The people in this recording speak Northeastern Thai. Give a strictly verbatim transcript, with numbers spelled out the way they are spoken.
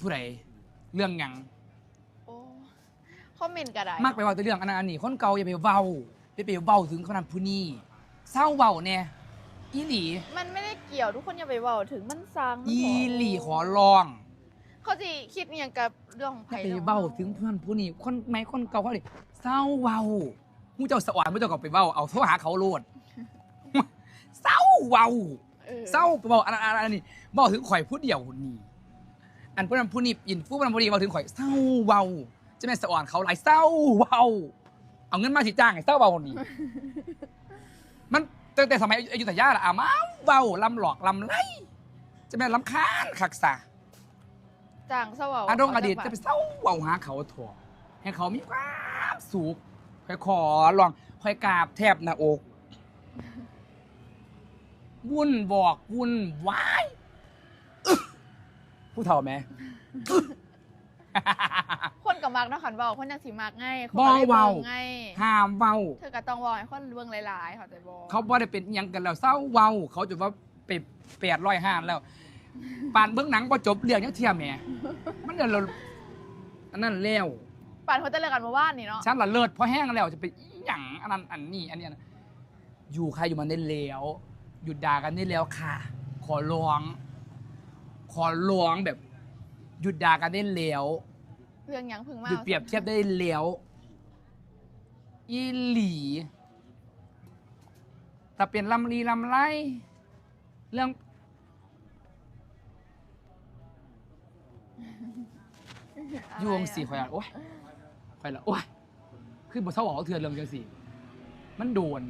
ผู้ใด เรื่องหยัง โอ้ คอมเมนต์ก็ได้ มักไปเว้าแต่เรื่องอันนั้นอันนี้ คนเก่าอย่าไปเว้า อย่าไปเว้าถึงคนนั้นผู้นี้ เซาเว้าแน่ อีหลี มันไม่ได้เกี่ยว ทุกคนอย่าไปเว้าถึงมันซังมัน อี โห หลีขอร้อง เขาสิคิดอหย่างกับเรื่องของไผ อย่าไปเว้าถึงคนนั้นผู้นี้ คนใหม่คนเก่าเขาเลย เซาเว้า หมู่เจ้าสะออน หมู่เจ้าก็ไปเว้า เอาโทรหาเขาโลด เซาเว้า เออ เซาเว้า อันนั้นอันนั้นอันนี้ เว้าถึงข่อยผู้เดียวนี่ อันผู้นั้นผู้นี้ อินฟู้ผู้นั้นผู้นี้ เว้าถึงข่อย เซาเว้า จะแม่นสะออนเขาหลาย เซาเว้า เอาเงินมาสิจ้างให้เซาเว้านี่ มันตั้งแต่สมัยอยุธยาละ อ่ะ มาเว้า ลำหลอก ลำไร จะแม่นลำคาญคักซะ จ้างเซาเว้า อดงอดีตจะไปเซาเว้าหาเขาเถาะ ให้เขามีความสุข ข่อยขอร้อง ข่อยกราบแทบหน้าอก วุ่นบอกวุ่นวาย อึ๊ะ ผู้เฒ่าแหม คนก็มักเนาะ คันเว้า คนยังสิมักไง คน บ่ ก็เลย เว้า เบิ่งไง ห้ามเว้า เธอก็ต้องเว้าให้คนเบิ่งหลายๆ เข้าใจบ่ เขาบ่ได้เป็นอิหยังกันแล้ว เซาเว้า เขาจะว่าไปแปดร้อยห้านแล้ว ปานเบิ่งหนังบ่จบเรื่องยังเทียแหม มันเดี๋ยวเราอันนั้นแล้ว ปานเขาจะเลิกกันเมื่อวานนี่เนาะ ฉันละเลิศเพราะแห้งแล้วจะไปอิหยังอันนั้นอันนี้อันนี้อันนั้น อยู่ค่ะ อยู่มันได้แล้ว หยุดด่ากันได้แล้วค่ะ ขอร้อง ขอร้องแบบ หยุดด่ากันได้แล้ว เรื่องหยังเพิ่งมา หยุดเปรียบเทียบได้แล้ว อีหลี แต่เป็นลำลีลำไร เรื่อง อยู่จังซี่ข่อยละโอ๊ย ข่อยละโอ๊ย คือบ่เซาเว้าเทื่อเรื่องจังซี่ มันโดน